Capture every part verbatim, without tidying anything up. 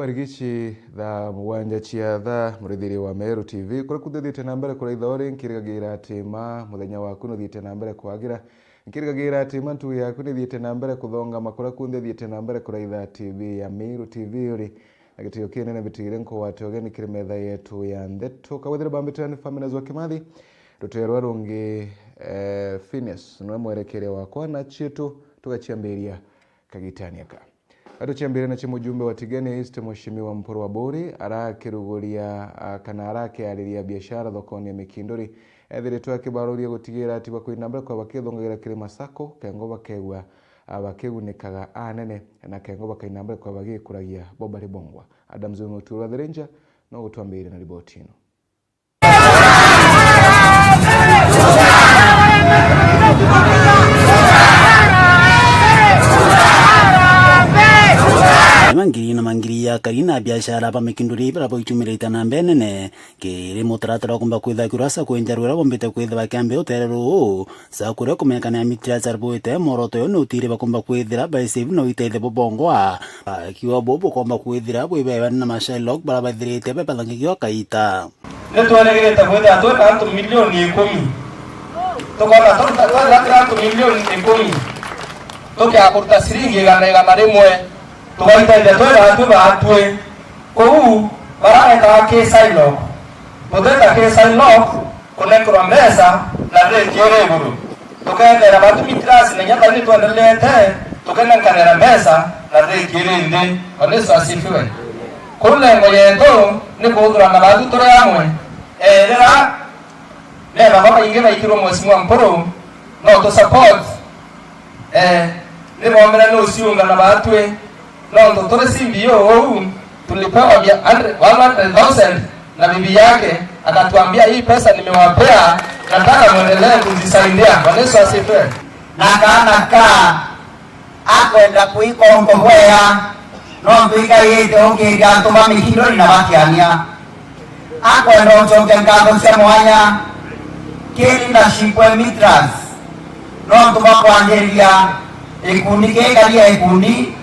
Barigici thaa mugwanja cia thaa, murithiri wa Meru T V, kuria kuthithiite na mbere kuraitha uri, nkirigagira ati ma muthenya waku nuthiite na mbere kwagira. Nkirigagira ati ma ntugi yaku nithiite na mbere kuthongama kuria kunthe thiite na mbere kuraitha T V ya Meru T V uri. Na gitio kinene bitigire nkugwate ugeni kiri metha yetu ya ndeto. Kawethire bambitira ni Famina Zwa Kimathi, rutere rwa rungi, eh, Phineas, niwe mwerekeria wakwa na cietu tugaciambiria kagitani aka. Atuciambire na cia mujumbe wa Tigania East, Mheshimiwa Mpuru Aburi, arakiruguria, ah, kana arakiariria biashara thokoni ya Mikinduri. Ethiritwe akibaruria gutigira ati bakwina mbere kwa bakithongagira kiri masako, kengo bakegua, ah, bakigunikaga anene, na kengo bakaina mbere kwa bagikuragia bo bari bongwa. Adams Mutura Thirinja no gutwambire na riboti ino. Mangiri na mangiri ya akari na biashara ba Mikinduri bara boichumirite na mbere nene kiri mutaratara wa kumba kwitha kura sa kwenja rwira bombite kwitha bakiambe utere ruu. Sa kuria kumenyekana ya Mitras aribwite mworoto yo ni utiri bakomba kwithira baisibu na uiteithia bubongwa. Akiwa bo bukomba kwithira bwibeba na mashailok bara bathirite bebathangigio kaita. Ni twerigirite kwithira twi na antu milioni ikumi. Tukona turuta twethira twi na antu milioni ikumi, tukiakuruta ciringi igana, igana rimwe, tugaiteithia twi na atwi baatwi. Kuu bararetaga ki Shylock. Butwita ki Shylock kunenkerwa mbeca na rate iri iguru. Tukethera batumi class na nyata ni twendelete tukenenkanira mbeca na rate iri nthi. Bwana Yesu asifiwe. Kuu lengo yetu ni kuthurana batwi turi amwe. Erira meba babaingi baitirwe Mheshimiwa Mpuru, no tu support. Eh, ni bombere ni uciungana batwi, nontu turi C B O uu, tulipewa mia hundred, one hundred thousand na bibi yake akatuambia, "Hii pesa nimewapea, nataka mwendelee kujisaidia." Bwana Yesu asifiwe. Na kaana ka akwenda kwika untu bwega, nontu ikaiite ukiria antu ba Mikinduri na bakiania. Akwenda ucokia nkatho cia mwanya ki leadership ya Mitras, nontu bwa kwanjiriria gikundi gikari ya gikundi,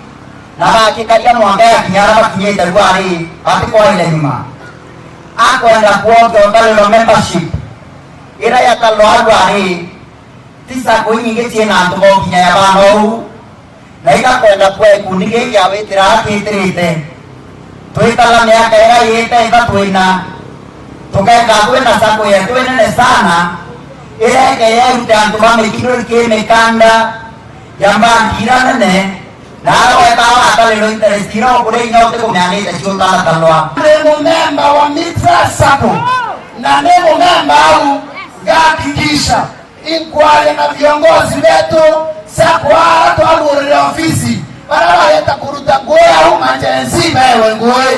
na bagikaria mwanka yakinya aria bakinyite riu ari batikwaire nyuma. Akwenda kwokia utariro membership iria yatarwa riu ari, ti sacco inyingi ciina antu ba ukinya ya bana uu, na igakwenda kwa gikundi giki awitira akitirite. Twitara miaka iria iite ithatu ina, tukenda kwina sacco yetu inene sana, iria ikeya irute antu ba Mikinduri ki mikanda ya mbanki iria nene, na aria wetaga watariro interest iria ukuria inya utikumeanite ciutaratarwa. Ndi mumemba wa Mitras Sacco, na ndi mumemba au, ngahakikisha inkwaria na viongozi betu, sacco ara twarurire ofisi, bara bareta kuruta ngui au ma Gen Z bewe ngui.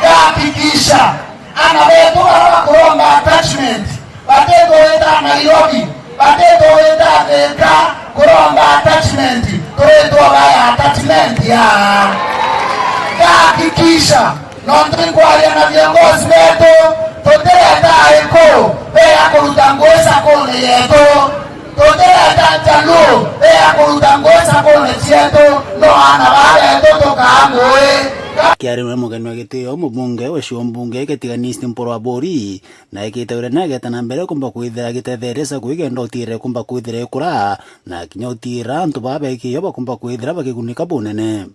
Ngahakikisha ana betu bara bakuromba attachment, batitwita Nairobi, batitwita Thika kuromba attachment, turitwo baya attachment ya. Ngahakikisha Nontu inkwaria na viongozi betu, tutireta Agikuyu bea kuruta ngui sacconi yetu. Tutireta Njaluo bea kuruta ngui sacconi cietu, no ana baa betu tukaa ngui. Kiari na mugeni wa gitio, mubunge wa cio mbunge Kitiganist Mpuru Aburi, na ikite uria nageta na mbere kumba kwithira gitetheria sacco igenda utiire kumba kwithira ikura, na kinya utiira antu baa bekio bakumba kwithira bakigunika bunene.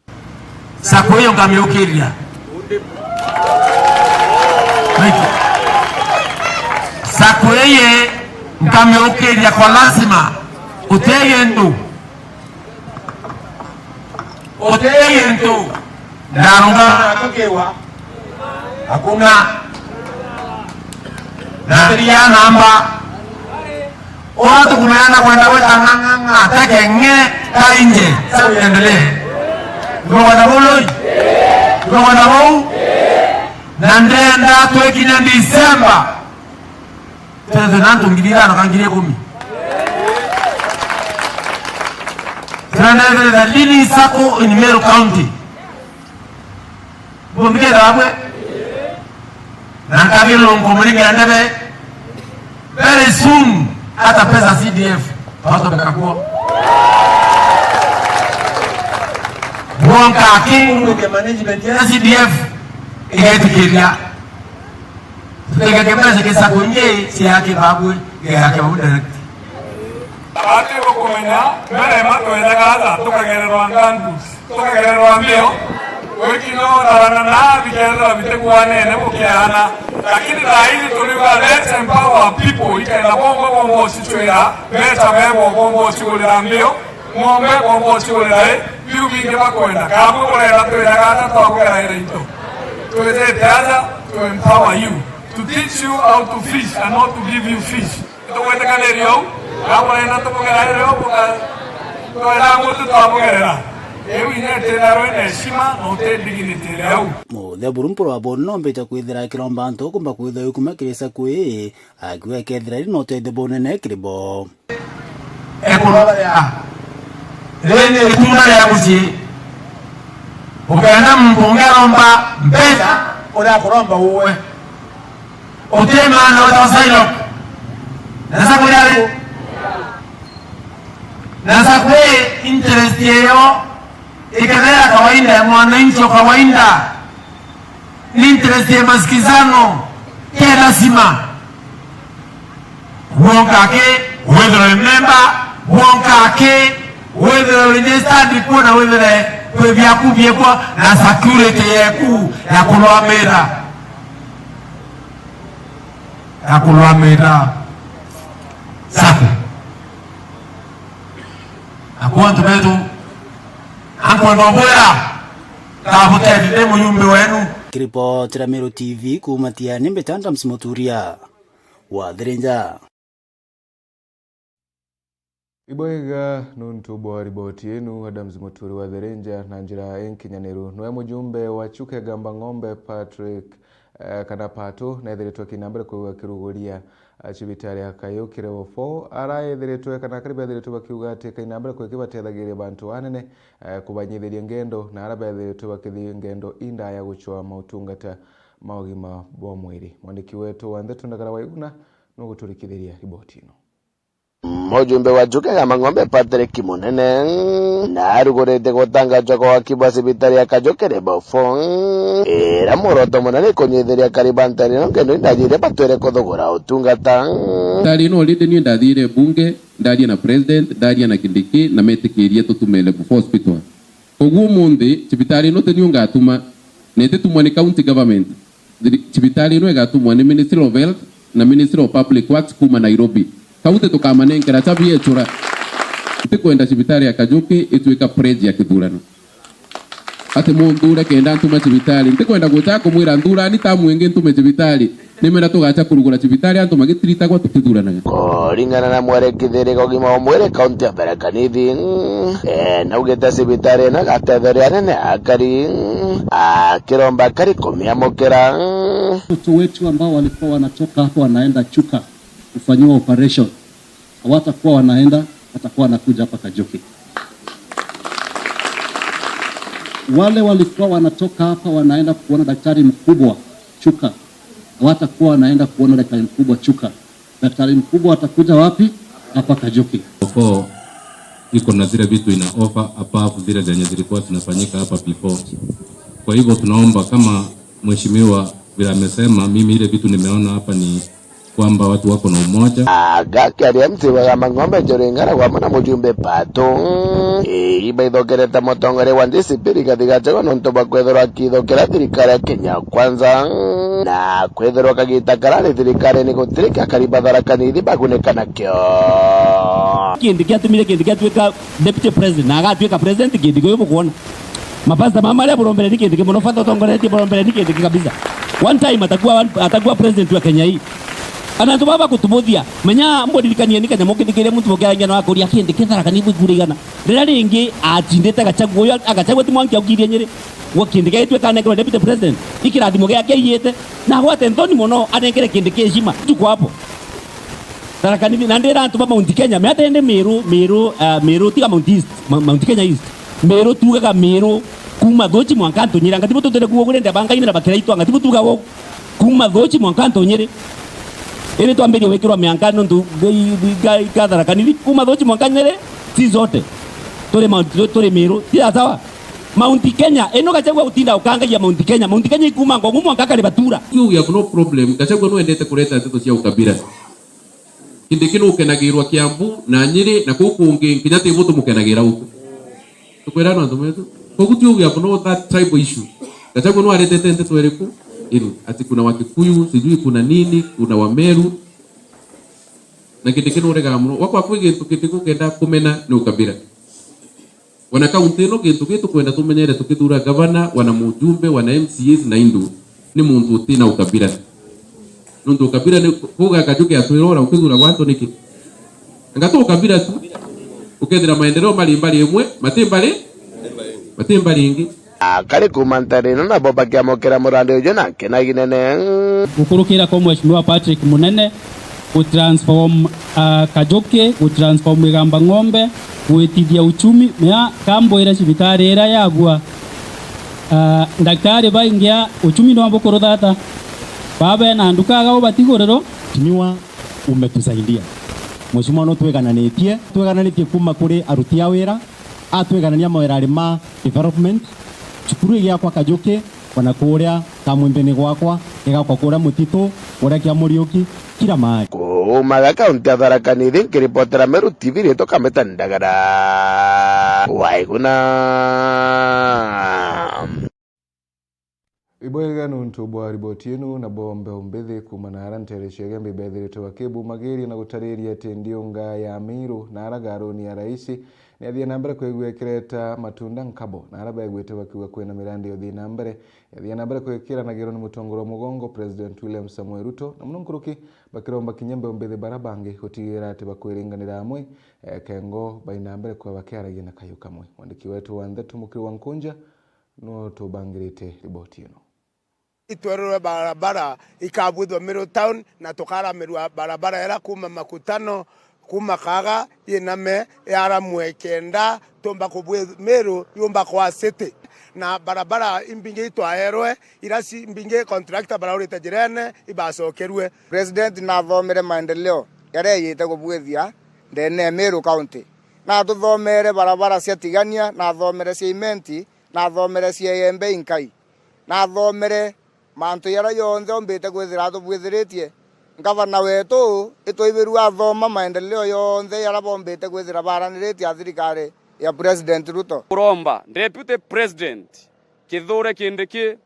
Sacco iyo ngamiukiria. Thank you. Sacco iyi ngamiukiria kwa lazima. Uti gintu. Uti gintu. Ndarungama na tukiwa. Hakuna. Na ya namba. Ura tukumeana kwenda gweta ng'ang'ang'a, teke ng'e, kainje, sa uendelee. Ndugona bau loi? Ndugona bau? Na ndenda twikinya December, twethwe na antu ngiri ithano ka ngiri ikumi. Turenda the leading sacco in Meru County. Bumbikira amwe. Na nkabirwa nkumurikia ndebe. Very soon, hata pesa C D F, twatobeka kuo. Bwo Onka aki, management ya C D F igetikiria. Tutegeke mbeca kisa kuingi cia Kibabu, ya Kibabu direct. Abati gukumenya, mbere ma twendaga aja, tukagererwa ngandu, tukagererwa mbio. Gwikinya utarana na bikethira bitigwanene bukiana. Lakini thaa iji turiuga, let's empower people, ikenda bomba bomba ucicwira, mbeca bebo bomba ucigurira mbio. Ng'ombe, ng'ombe ucigurira ri, biu bingi bakwenda. Kabu urenda twiraga aja twabugeraira into. Twizite aja to empower you, to teach you how to fish and not to give you fish. Tugwitikaniria uu, kabu urenda tubugeraire uu, buka-, twenda muntu twabugerera. Iu inya itira rwina heshima, na uti dignity iria uu. Muthia Burumpu rwa Boni nombite kwithira akiromba antu kumba kwithira yukuma kirisa kwi, akiuga kethira ri no utethio bunene kiri bo. Ekurora ya. Riri ni itunda ria mucii. Ukenda muntu ungi aromba mbeca, uria akuromba uwe. Uti maana weta Sailok. Na sa kuria ri? Na sa kwi interest yeyo ikethira kawaida ya mwananchi wa kawaida. Ni interest ya masikizano, ke lazima. Wonka aki, withirwe member, wonka aki, withirwe registered, kuona withire kwi biaku biekwa na security yeku ya kurwamira. Ya kurwamira. Saku. Aku antu betu, ankwenda ubwira, Kabuteti ndi muyumbi wenu. Kiripotera Meru T V kuuma Tiani, mbita Adams Muturia wa Thirinja. Ibwega nuntu bwa riboti yenu, Adams Muturi wa Thirinja, na njira inkinyaniru. Niwe mujumbe wa Chuka Igamba Ng'ombe Patrick, eh, kana Patu, na ethiritwe akina mbere kwigua akiruguria, eh, cibitari ya Kayuki Level four, ara ethiritwe kana akari bethiritwe bakiuga ati kaina mbere kwiki batethagiria bantu anene, eh, kubanyithiria ngendo, na ara bethiritwe bakithii ngendo indaya gucwa mautungata ma ugima bwa mwiri. Mwandiki wetu wa ndeto Ndagara Waiguna nuguturikithiria riboti ino. Mujumbe wa Chuka Igamba Ng'ombe Patrick Munene na arugurite gutangajwa kwa waki bwa cibitari ya Kayuki Level four, ira muoroto munene kunyithiria akari ba ntari ino ngendo indaji iria batwire kuthugura utungata. Ntari ino already ni ndathire bunge, ndaria na president, ndaria na Kindiki, na metikirie tutume Level four hospital. Koguo umunthi, cibitari ino ti niu ngatuma, na ititumwa ni county government. Thiri-, cibitari ino igatumwa ni Ministry of Health na Ministry of Public Works kuuma Nairobi. County tukamanenkera chabi yechura. Ntikwenda cibitari ya Kayuki itwika pledge ya kithurano. Ati munthure kenda ntuma cibitari. Ntikwenda gucha kumwira nthurani tamu ingi ntume cibitari. Nimena tugacha kurugura cibitari antu magitiritagwa tukithuranaga. Kuringana na mwerekithiri wa ugima wa mwiri kaunti ya Tharaka Nithi, eh, naugite cibitari ino igatetheria anene akari, akiromba akari kumiamukira. Watoto wetu ambao walikuwa wanatoka hapa wanaenda Chuka kufanyiwa operation, hawatakuwa wanaenda, watakuwa wanakuja hapa Kayuki. Wale walikuwa wanatoka hapa wanaenda kuona daktari mkubwa Chuka, hawatakuwa wanaenda kuona daktari mkubwa Chuka. Daktari mkubwa atakuja wapi? Hapa Kayuki. Four iko na zile vitu ina offer above zile zenye zilikuwa zinafanyika hapa before. Kwa hivyo tunaomba kama mheshimiwa vile amesema, mimi ile vitu nimeona hapa ni kwamba watu wako na umoja. Agakiaria M C wa Igamba Ng'ombe Njuri Ngara gwamwe na mujumbe Pato, ii baithokerete mutongoria wa D C P Rigathi Gachagua nontu bwa kwithirwa akithokera thirikari ya Kenya Kwanza, na kwithirwa kagita karari thirikari ni gutiri akari ba Tharaka Nithi bagunika nakio. Kindiki atumire Kindiki atuika deputy president, na agatuika president Kindiki uyu bukwona. Mapasta mama maria burombere ni Kindiki muno, fata utongoretie burombere ni Kindiki kabisa. One time atakuwa, atakuwa president wa Kenya hii. Ana antu baba kutubuthia. Menya mburirikanie ni kanyamu kithikire muntu bukiarangia na akuria Kindiki Tharaka Nithi bwikure igana. Riria ringi atindite Gachagua uyu, Gachagua ti mwanki aukirie Nyeri. Gwa Kindiki aitwika anengerwa deputy president. Ikirathimo giake aiyite. Na agwate nthoni muno anengere Kindiki heshima. Tuko hapo. Tharaka Nithi, na ndira antu ba Mount Kenya, miata indi Meru, Meru, ah, Meru, tiga Mount East, Ma-, Mount Kenya East. Meru tugaga Meru, kuma Thuchi mwanka Antu Nyiri. Anga tibo tutire kuuga uguo, rende abangaine na bakiraitwa, anga tibo tugaga uguo? Kuma Thuchi mwanka Antu Nyiri. Indi twambirie gwikirwa mianka nontu ga, ga, ga Tharaka Nithi, kuma Thuchi mwanka Nyiri, si zote. Turi Mount, tu-, turi Meru, ti sawa? Mount Kenya, ino Gachagua gutinda ukangagia Mount Kenya. Mount Kenya ikuma Ngong'u mwanka Karibatura. Kiu giaku no problem. Gachagua nwendete kureta nteto cia ukabira. Kindiki nukenagirwa Kiambu na Nyeri na kuu kungi, nkinya Tibu tumukenagira uku. Tukwira no antu metu. Kogu ti ugia muno that tribal issue. Gachagua no aretete nteto iriku? Iri ati kuna Wakikuyu, sijui kuna nini, kuna Wameru. Na Kindiki nuregaa muno. Wakwa kwi gintu Kindiki ukenda kumena ni ukabira. Wana kaunti ino, gintu gii tukwenda tumenyere tukithura gavana, wana mujumbe, wana M C As na indu, ni muntu utina ukabira. Nuntu ukabira ni kuga Kajuki atwira ura ukithura gwantu niki? Anga tu ukabira tu, ukethira maendeleo mari mbari imwe, mati mbari, mati mbari ingi. Akari kuma ntare ino nabo bakiamukira murandi uju na nkena ginene. Gukurukira kwa Mheshimiwa Patrick Munene, gutransform, ah, Kajuki, gutransform Igamba Ng'ombe, gwitithia uchumi. Mea kambwire cibitari iria yabua, ah, ndagitari baingia, uchumi no bukuruthata. Babe na nduka aga ubatigurirwo. Mheshimiwa, umetusaidia. Mheshimiwa, no twegananitie, twegananitie kuma kuri aruti a wira, atweganania mawira ari ma development, cukuru igiakwa Kajuki, ona kuria Kamwimbi ni gwakwa, igakwa kuria Mutitu, kuria kia Muriuki, kila mahali. Kuumaga kaunti ya Tharaka Nithi, nkiripotera Meru T V, ritwa Kameta Ndagara. Waiguna. Ibwega nuntu bwa riboti inu, nabo mbeu mbithi kuuma naara nteere cia Igembe ibethiritwe bakibumagiria na gutariria ati ndiunga ya Miru naara garuni ya raisi ni athie na mbere kwigua ikireta matunda nkabo, na aria begwite bakiuga kwina mirandi ya uthii na mbere, yathie na mbere kwikiranagira ni mutongoria wa mugongo, President William Samoei Ruto, na muno nkuruki bakiromba kinya mbeu mbithi bara bangi gutigira ati bakwiringanira amwe, eh, kengo bai na mbere kwa bakiaragia na kayu kamwe. Mwandiki wetu wa ndeto Mukiri wa Nkunja no tubangirite riboti ino. Itwererwe barabara ikabwithwa Meru town, na tukaramirwa barabara ira kuuma Makutano, kuuma Kaga, yiname, yaramwe kenda, tumba kubwi-, Meru yumba kwa city. Na barabara imbingi itwaerwe, ira ci-, imbingi contractor baraurite jirene, ibacokerue. President nathomere maendeleo yaria eyite kubwithia ndene ya Meru County. Natuthomere barabara cia Tigania, nathomere cia Imenti, nathomere cia Igembe inkai. Nathomere mantu jaria jonthe ombite kwithira atubwithiritie. Ngavana wetu itwaibirue athoma maendeleo jonthe jaria bombite kwithira baraniritie a thirikari ya President Ruto. Kuromba Deputy President Kithure Kindiki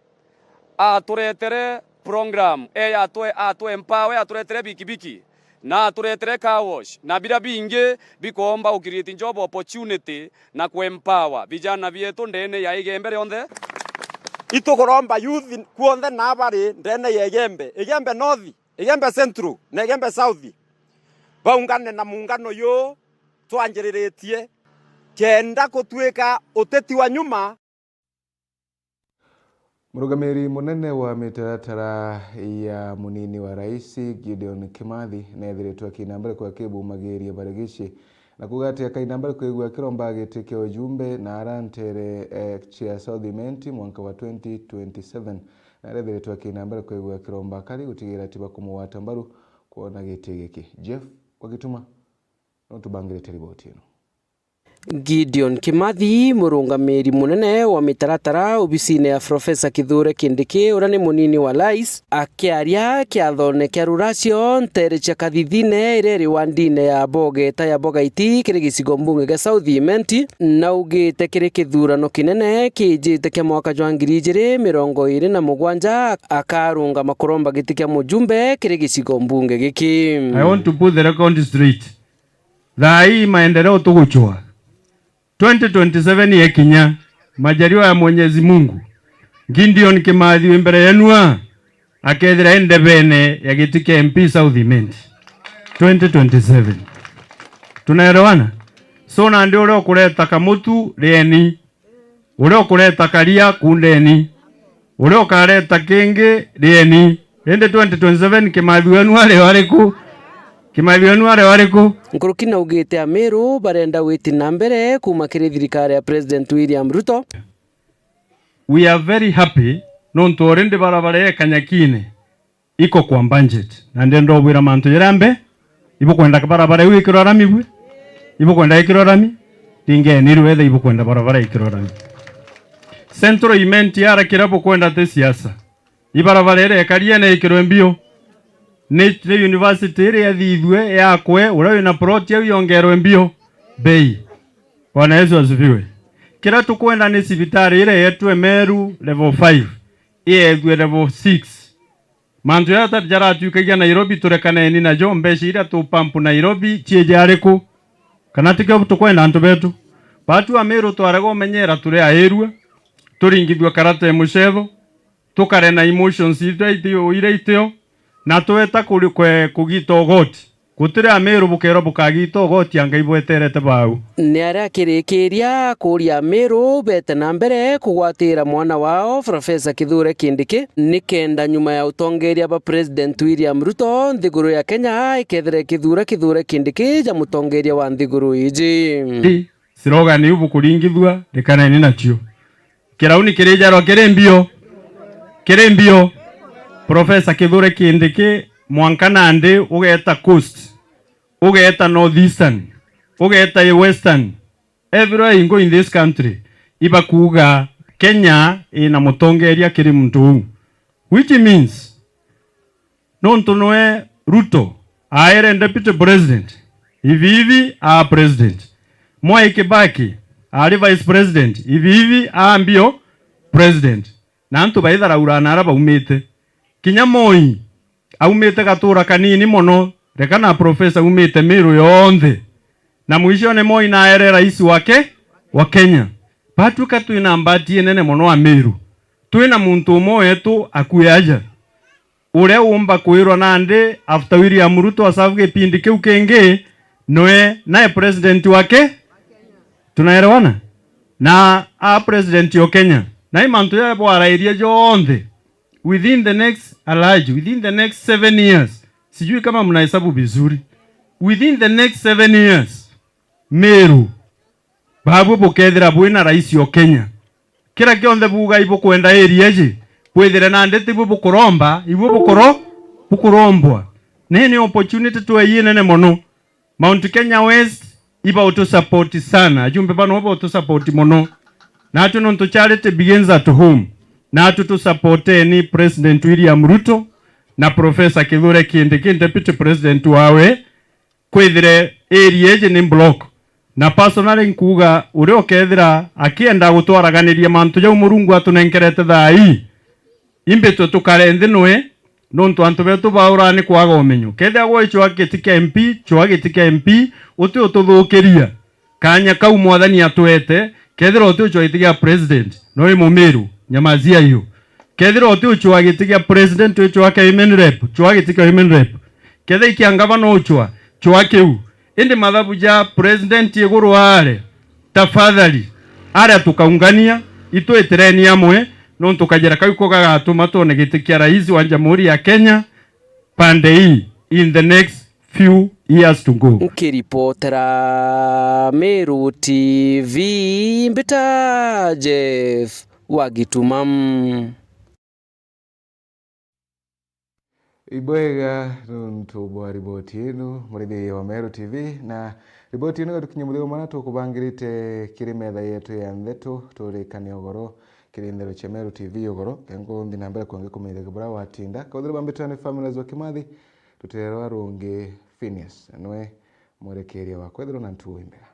aturetere program, e, atwe-, atwe empower, aturetere bikibiki, na aturetere car wash, na biria bingi bikoomba u create job opportunity na ku empower vijana bietu ndene ya Igembe rionthe. Itukuromba youth kuonthe na bari ndene ya Igembe, Igembe North, Igembe Central, na Igembe South, baungane na muungano yu twanjiriritie, kenda gutwika uteti wa nyuma. Murugamiri munene wa mitaratara ya munini wa rais, Gideon Kimathi, neethiritwe akina mbere kwa kibumagiria barigici na kuuga ati akaina mbere kwigua akiromba giti kia ujumbe na ara nteere, eh, cia South Imenti mwanka wa twenty twenty-seven, na arethiritwe akina mbere kwigua akiromba akari gutigira ati bakumugwata mbaru kwona giti giki. Jeff Wagituma no tubangirite riboti ino. Gideon Kimathi, murungamiri munene wa mitaratara obisine ya Profesa Kithure Kindiki, uria ni munini wa rais, akiaria kiathone kia ruracio nteere cia Kathithine iria iri wandine ya Bogeta ya Bogaiti kiri gicigo mbunge gia South Imenti, naugite kiri kithurano kinene kiijite kia mwaka jwa ngiri ijiri mirongo iiri na mugwanja, akarungama kuromba giti kia mujumbe kiri gicigo mbunge giki. I want to put the record straight. Thaa ii maendeleo tugucua. Twenty twenty-seven yekinya, majaliwa ya Mwenyezi Mungu, Gideon Kimathi wi mbere yenu aa, akethira e ndebene ya giti kia M P South Imenti. Twenty twenty-seven. Tunaelewana? So nandi uria ukureta kamutu, rieni. Uria ukureta karia, kundeni. Uria ukareta kingi, rieni. Indi twenty twenty-seven, Kimathi wenu ari o ariku? Kimathi wenu ari o ariku? Nkuruki naugite Amiru barenda witi na mbere kuuma kiri thirikari ya President William Ruto. We are very happy nontu already barabara ya Kanyakine iko kwa budget. Na ndenda ubwira mantu jaria mbe, ibukwenda barabara iu ikirwa rami bwi? Ibukwenda ikirwa rami? Ringeni riu etha ibukwenda barabara ikirwa rami. Central Imenti ara kiria bukwenda ti siasa. Ibarabara iria ekariene ikirwe mbio. Ni, ni university iria ithithue yakwe, uria wina plot au yongerwe mbio bei. Bwana Yesu asifiwe. Kiria tukwenda ni cibitari iria yetwe Meru level five, iethue level six. Mantu jaria ta-, jaratuikagia Nairobi, turekaneni najo, mbeca iria tupampu Nairobi, ciiji ariku? Kana tikio tukwenda antu betu? Batu Amiru twarega umenyera turi airua, turingithua karata ya mucetho, tukare na emotions itio itio, iria itio, na tweta kuri-, kwe-, kugita ugoti. Gutiri Amiru bukerwa bukagita ugoti anga ibweterete bau. Ni aria akirikiria kuuria Amiru bete na mbere kugwatira mwana wao Profesa Kithure Kindiki, nikenda nyuma ya utongeria ba President William Ruto, nthiguru ya Kenya ikethire ikithura Kithure Kindiki ja mutongeria wa nthiguru iji. Slogan iu bukuringithua, rekaneni nacio. Kirauni kirijarwa kiri mbio, kiri mbio. Profesa Kithure Kindiki, mwanka nandi ugeeta Coast, ugeeta North Eastern, ugeeta Western, everywhere you go in this country, ibakuuga Kenya ina mutongeria kiri muntu uu. Which means, nontu nwe Ruto aere deputy president, ivi ivi aa president. Mwai Kibaki aari vice president, ivi ivi aa mbio president. Na antu baitharaura na ara baumite. Kinya Moi aumite gatura kanini mono, reka na profesa aumite Meru yonthe. Na mwishone Moi naere rais wake wa Kenya. Batuika twina mbati inene mono Amiru. Twina muntu umwe wetu akui aja, uria uumba kwirwa nandi after William Ruto asavu gipindi kiu kingi, nwe nae president wake. Tunaelewana? Na a president o Kenya, na i mantu jaria bwarairie jonthe, within the next, alaji, within the next seven years, sijui kama mnahesabu vizuri, within the next seven years, Meru, babwe bukethira bwina rais o Kenya. Kira kionthe buuga ibukwenda area iji, bwithire nandi tibwe bukuromba, ibwe bukuro-, bukurombwa. Na ii ni opportunity twei inene mono. Mount Kenya West ibautusupport sana. Ajumbe bano bautusupport mono. Natwe nontu charity begins at home. Natwe tusupporteni President William Ruto na Professor Kithure Kindiki, Deputy President wawe, kwithire area iji ni block. Na personally nkuuga, uria ukethira akienda gutwaraganiria mantu jau Murungu atunenkerete thaa ii, imbitwe tukare nthi nwe, nontu antu betu baura ni kwaga umenyo. Kethira gwe icwa giti kia M P, cwa giti kia M P, uti ututhukiria kaanya kau Mwathani atwete. Kethira uti ucwa giti kia president, no wi Mumiru, nyamazia hiyo. Kethira uti ucwa giti kia president, ucwa kia women rep, cwa giti kia women rep. Kethira i kia ngavana ucwa, cwa kiu. Indi mathabu ja president iguru are, tafadhali, aria tukaungania, itwitireni amwe, nontu kajira kau ko gagatuma twone giti kia rais wa Jamhuri ya Kenya, pande hii, in the next few years to go. Nkiripotera Meru T V, mbita Jeff wa Gituma. Ibwega nontu bwa riboti ino, murithiria wa Meru T V, na riboti ino igatukinyia muthia mwana tukubangirite kiri metha yetu ya ntheto, turikane ugoro kiri ntheto cia Meru T V ugoro. Kengo nthi na mbere kwengi kumenyithia bura watinda. Kauthiri bambitwa ni Families wa Kimathi, tuterwa rungi Phineas, nwe mwerekeria wa kwethirwa na ntuo imbega.